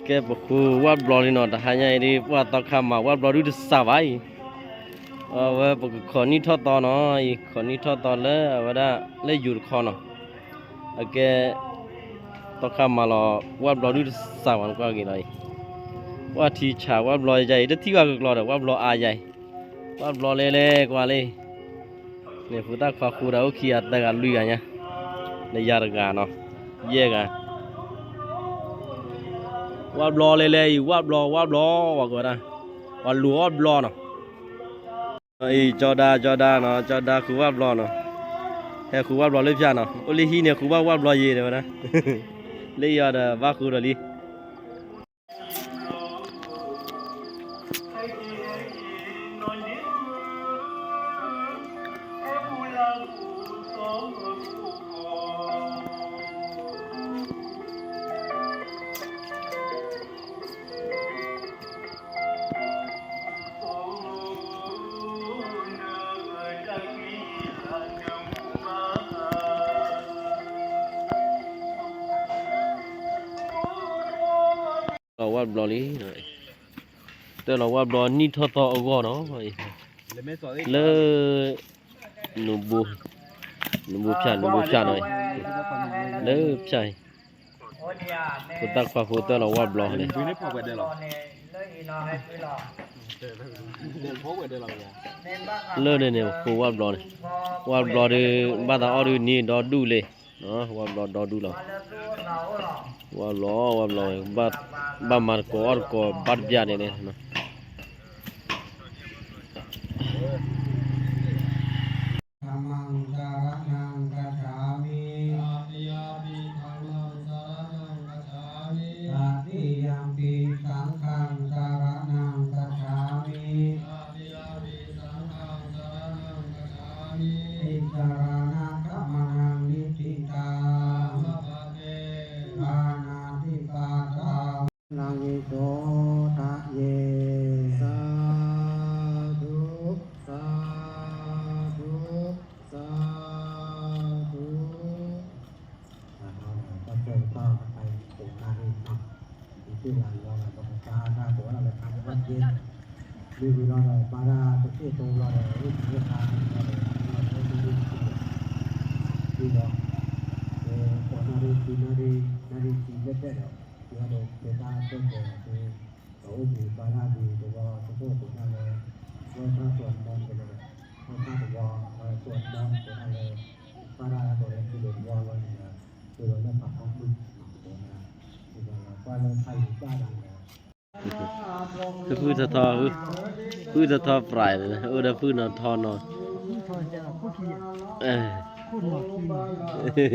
ကဲပဃုဝၣ်ဘျီလံနီၤ, တဟါညါအံၤဒ် ပှၤသီခါမၤဝၣ်ဘျီဒုးတစှၤဘၣ်အံၤ, အဝဲပကခိးနံၣ်ထီၣ်သီနီၤ, အံၤခိးနံၣ်ထီၣ်သီလၢအဝဲဒၣ် လၢယိၤတခီနီၤ, အကဲ သီခါမၤလီၤ ဝၣ်ဘျီဒုးတစှၤဘၣ်နကွၢ်က့ၤလီၤအံၤ, ပှၤထံဆးဝၣ်ဘျီယါအံၤ တထံၣ်ဘၣ်ကကျီဒီး ဝၣ်ဘျီအါယါအံၤ, ဝၣ်ဘျီလဲၤလဲၤကွၢ်လံ န့ၣ် ဖုသၣ်ခွါဃုဒီးအိၣ်ခံဂၤသၢဂၤလွံၢ်ဂၤညါ, ဒီးယၤတဂၤနီၤ, ယဲၢ်ဂၤ, ဝၣ်ဘျီလဲၤလဲၤအံၤ ဝၣ်ဘျီ ဝၣ်ဘျီ ဝဲကိးဝဲဒၣ်, ပှၤလူၤဝၣ်ဘျီနီၤ, အံၤ ကၠီဒါ ကၠီဒါနီၤ, ကၠီဒါဃုဝၣ်ဘျီနီၤ, ဟဲဃုဝၣ်ဘျီလၢဖၠၣ်နီၤ, အိၣ်လၢဟံၣ်န့ၣ် ဃုဘၣ်ဝၣ်ဘျီယဲၤတဲဝဲဒၣ်, လၢယီၤဒီးဘၣ်ဃုဒီးလံ လီၤဝၣ်ဘျီလံ, တၢၢ်လီၤဝၣ်ဘျီနံၣ်ထီၣ်သီအဂီၢ်နီၤ, လၢ နူဘိ နူဘိဖၠၣ် နူဘိဖၠၣ်နီၤ, လၢဖၠၣ်အံၤ ဖိသၣ်ခွါဖိတၢၢ်လီၤဝၣ်ဘျီန့ၣ်, လၢန့ၣ်န့ၣ် ပဃုဝၣ်ဘျီန့ၣ်, ဝၣ်ဘျီဒုး ဘၣ်သးအီၣ်ဒုးနံၤဒီဒူၣ်လံ, ဝၣ်ဘျီဒီဒူၣ်လီၤ, ဝၣ်ဘျီ ဝၣ်ဘျီ ဘၣ်မၤတကိးအီၣ်တကိးဘၣ်တဘျီန့ၣ်န့ၣ် Dhammaṃ saraṇaṃ gacchāmi. Tatiyampi dhammaṃ saraṇaṃ gacchāmi. Tatiyampi saṅghaṃ saraṇaṃ gacchāmi. Tatiyampi saṅghaṃ saraṇaṃ gacchāmi. Tisaraṇagamanaṃ niṭṭhitaṃ. Kammapaṭe pāṇātipātā. Laṃ viso dhaye. Sādhu, sādhu, sādhu. တၢ်ထီၣ်ဒီး တၢ်ကၢၢ်ကတီၢ်တခါအံၤ ကိးနၣ်ရံၣ်နီၤ, ယသ့ၣ်လၤလီၤဒီး ပကပာ်တၢ်ကိးဝဲဒၣ်လၢ ခါမ့ၢ်ဘၣ်က့, မ့ၢ်ဝံၤလီၤဒီး ဘၣ်ဒၣ်တသ့ၣ်တိလီၤဒီး အိၣ်သ့ၣ်ခါန့ၣ်လီၤဒီး လီၤဒီး ကိးနၣ်ရံၣ်ခံနၣ်ရံၣ် နၣ်ရံၣ်ခံဘျဲၣ်ဘျဲၣ်ဒီး ယဲဒီး ပတၢ်ဆၢတဲာ်သ့ ဒီးအိၣ်ဘှံးဘါတၢ်ဘှံးသဝီသကိးကိးဒၣ်လၢ ဝဲၢ်ထၣ်သွၣ်မီၢ်ကဒီး ဝဲၢ်ထၣ်သဝီ သွၣ်မီၢ်ကိးဒၣ်လၢ ဘါတၢ်ကိးလၢထံလိာ်သဝီဝဲန့ၣ်ဒီး ကိးလီၤလၢဖးဖီမုၢ် ကိးဝဲဒၣ် ကိးလီၤကွၢ်လၢဖးယံၤဘၣ်ဒၣ်ဒီး ဖုထီထီ ဖုထီထီပြး အိၣ်ဒီးဖုနီၢ်ထီနီၢ်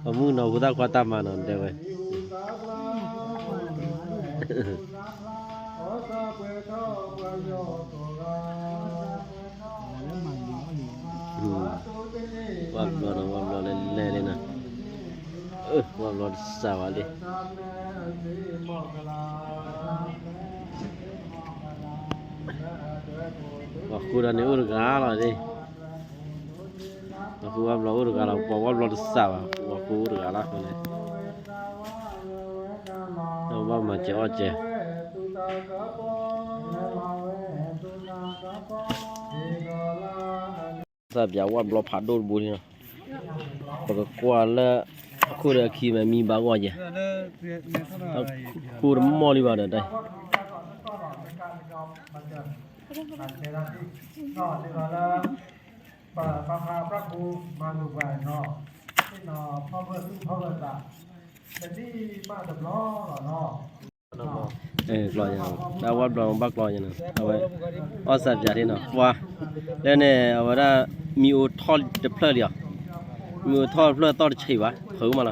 ပမုၣ်နီၢ်ဟူသၣ်ခွါတၢ်မၤနီၢ်တဲဝဲ ဝၣ်ဘျီနီၤ ဝၣ်ဘျီလၢလဲၣ်လၢနီၤ ဝၣ်ဘျီတစၢ်ဘၣ်လံ ပှၤဃုဒီးန့ၣ်အိၣ်တဂၤလီၤဒ် ပှၤဃုဝၣ်ဘျီအိၣ်တဂၤလီၤ ပှၤဝၣ်ဘျီတစၢ်ဘၣ် ပှၤဃုအိၣ်တဂၤလီၤဃုန့ၣ် ဘၣ်မၤစၢၤအီၣ်စၢၤ သးပၠးဝၣ်ဘျီဖးဒိၣ်တဘိန့ၣ်လီၤ ပကကွၢ်လၢ အခိၣ်ဒီးအခံမ့ၢ်မံဘၣ်ဂီၢ်ယဲၢ် အခိၣ်တမီၢ်လံဘၣ်ဒီးတၢ် ပှၤပာ်ဖျါပှၤကူမၤလိာ်ပှၤနီၤ သ့ၣ်နီၤဖီၣ်ဖၢၣ်သူၣ်ဖီၣ်ဖၢၣ်သး တနံၣ်ဘၣ်တဘျီလီၤနီၤ ကျီယၤ တၢ်ဝၣ်ဘျီဘၣ်ကျီယၤနီၤ အဝဲ အီၣ်စၢ်ပၠးထံနီၤ ပှၤ လၢန့ၣ် အဝဲဒၣ် မံအိၣ်ထီၣ်တဖျၢၣ်လံအီၤ မံအိၣ်ထီၣ်တဖျၢၣ်သီၣ်တဆံးဘၣ် ဖုးမးလီၤ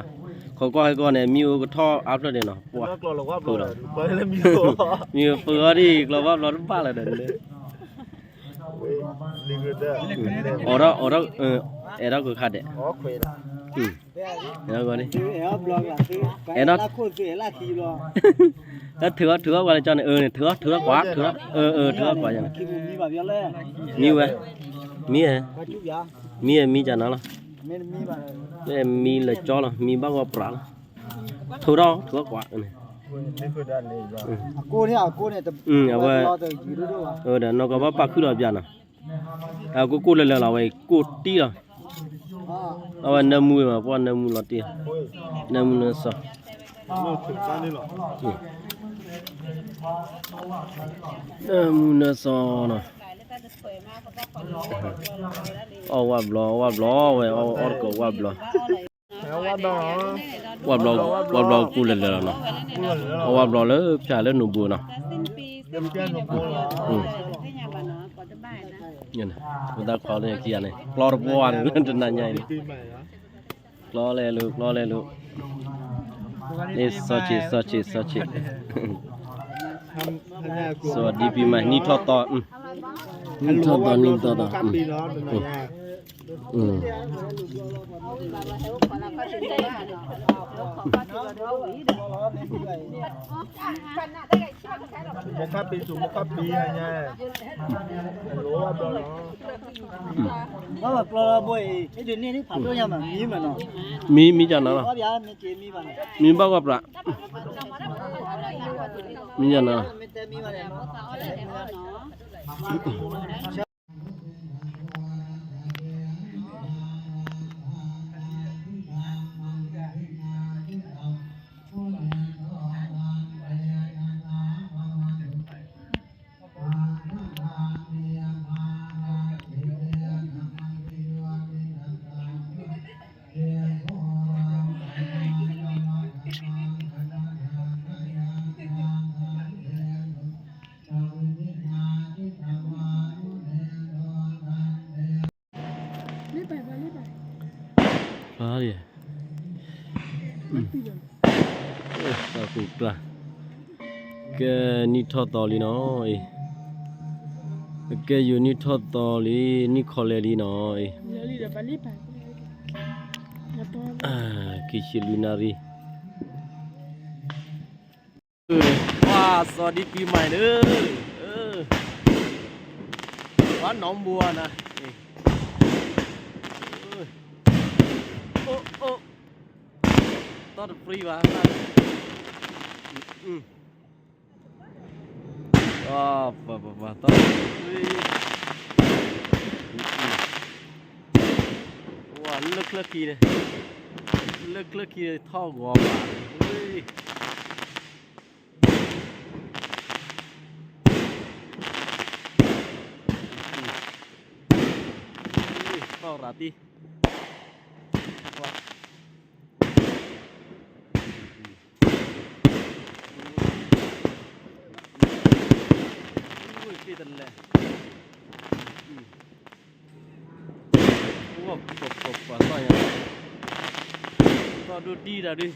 ခိးကွၢ်ဟဲကီၢ်န့ၣ် မံအိၣ်ကထီၣ်အါဖျၢၣ်န့ၣ်နီၤ ပှၤ ဖုးလီၤ မံအိၣ်ဖုးအီၤဒ် ကျီဘၣ်ဘျီတဘၣ်လၢၤဒီး အိးထီၣ် အိးထီၣ် အဲၣ်ထီၣ်ကခါဒဲး အဲၣ်ထီၣ် တၢ်ထုးအီၣ်ထုးအီၣ်ပှၤလၢကၠီန့ၣ် အၢန့ၣ် ထုးအီၣ် ထုးအီၣ်ကွၢ် ထုးအီၣ် အၢ အၢ ထုးအီၣ်ကွၢ်ယၤန့ၣ် မံဝဲ မံဝဲ မံဝဲ မံဝဲ မံကနၤလီၤ မံလၢကၠီလီၤ မံဘၣ်ဂီၢ်ပြးလီၤ ထိးထီၣ် ထိးထီၣ်ကွၢ်န့ၣ်, အဝဲ, ဒီးနီၢ်ကီၢ်ဘၣ်ပာ်ခုၣ်လီၤပျးနီၤ, အကိၢ်ကိၢ်လၢာ်လၢာ်လီၤ အဝဲကိၢ်တံၢ်လီၤ, အဝဲနၢမူမး ပှၤနၢမူလီၤတံၢ်, နၢမူနၢစီၤ, နၢမူနၢစီၤနီၤ, အီၣ်ဝၣ်ဘျီ အီၣ်ဝၣ်ဘျီဝဲ အီၣ်တကိးဝၣ်ဘျီ ဝၣ်ဘျီ, ဝၣ်ဘျီကူလၢာ်လၢာ်လီၤနီၤ, အဝၣ်ဘျီလၢဖၠၣ်လၢနူၤဘိနီၤ, ပသးခွါလၢခံဂၤန့ၣ် ကျီတဘိန့ၣ် လၢတနၤညါအံၤန့ၣ်, ကျီလဲၤလိၤ ကျီလဲၤလိၤ, စီၤဆံး စီၤဆံး စီၤဆံး, စီၤဒံပံၤမၤ နံၣ်ထီၣ်သီ, နံၣ်ထီၣ်သီ နံၣ်ထီၣ်သီ မံ မံကနၤလီၤ, မံဘၣ်ကွၢ်ပြး, မံကနၤလီၤ, ကဲနံၣ်ထီၣ်သီလံနီၤအံၤ, ကဲယိၤနံၣ်ထီၣ်သီလံ နံၣ်ခီလဲလံနီၤအံၤ, ခံဆံလွံၢ်နၣ်ရံၣ်, ပှၤစီၤဒံပံၤမၤဒီး, ပှၤနီၢ်ဘိနၤ, တီၢ်တပြံဘၣ်, ပှၤပှၤပှၤ တီၢ်တပြံ, ဝဲလၢချၢခံန့ၣ်, လၢချၢခံန့ၣ်ထီၣ်ဂီၤဘၣ်, တီၢ်ရၤတံၢ်, တလဲၣ်, ပှၤပှၤပှၤ တီၢ်ညါ, တီၢ်ဒိၣ်တံၢ်တၢ်ဒုး,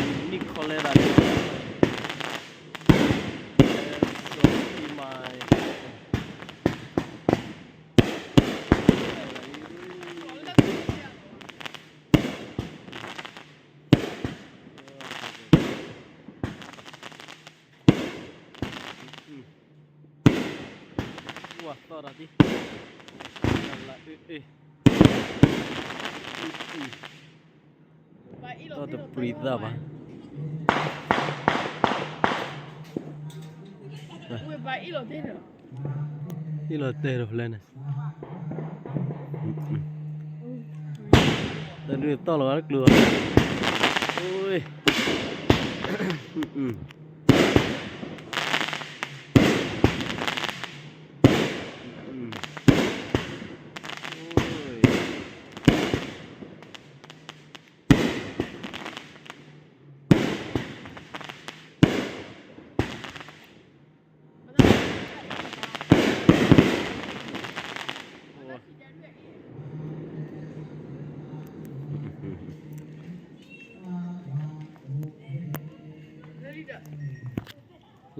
နံၣ်ခီလဲတၢ်ဒုး, စီၤဒံပံၤမၤ ဝဲသီၣ်တၢ်ဒံး, လၢအ့ၣ်အ့ၣ်, တီၢ်တပြံသၣ်ဘၣ်, အ့ၣ်လီၤတဲာ်ဒီးဖဲလဲၣ်န့ၣ်, တၢ်ဒုးတီၢ်လီၤဂာ်တကျိၤဘၣ်, အိၣ်,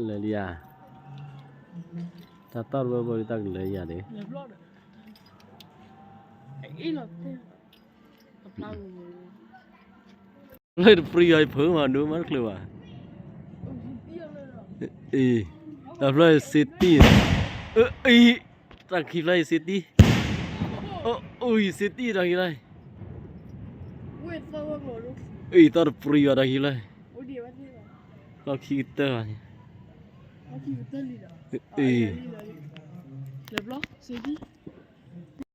လဲၤလံဧါ, တၢ်တီၢ်တဝဲဘၣ်ဒီးတၢ်ကလဲၤယၤဒၣ်, လၢတပြံအီၤ ယဖုမၤဒိမးတချုးဘၣ်, အံၤ, တၢ်ဖျီယစ့တံၢ်, အံၤ, တၢ်ခံဖျီယစ့တံၢ်, အိၣ် အိၣ် စ့တံၢ်ဒီးဟံးလီၤ, အံၤသီၣ်တပြံဘၣ်ဒီးဟံးလီၤ, လီၢ်ခံကတၢၢ်ဘၣ်န့ၣ်, အံၤ, လၢဘျီ စ့တံၢ်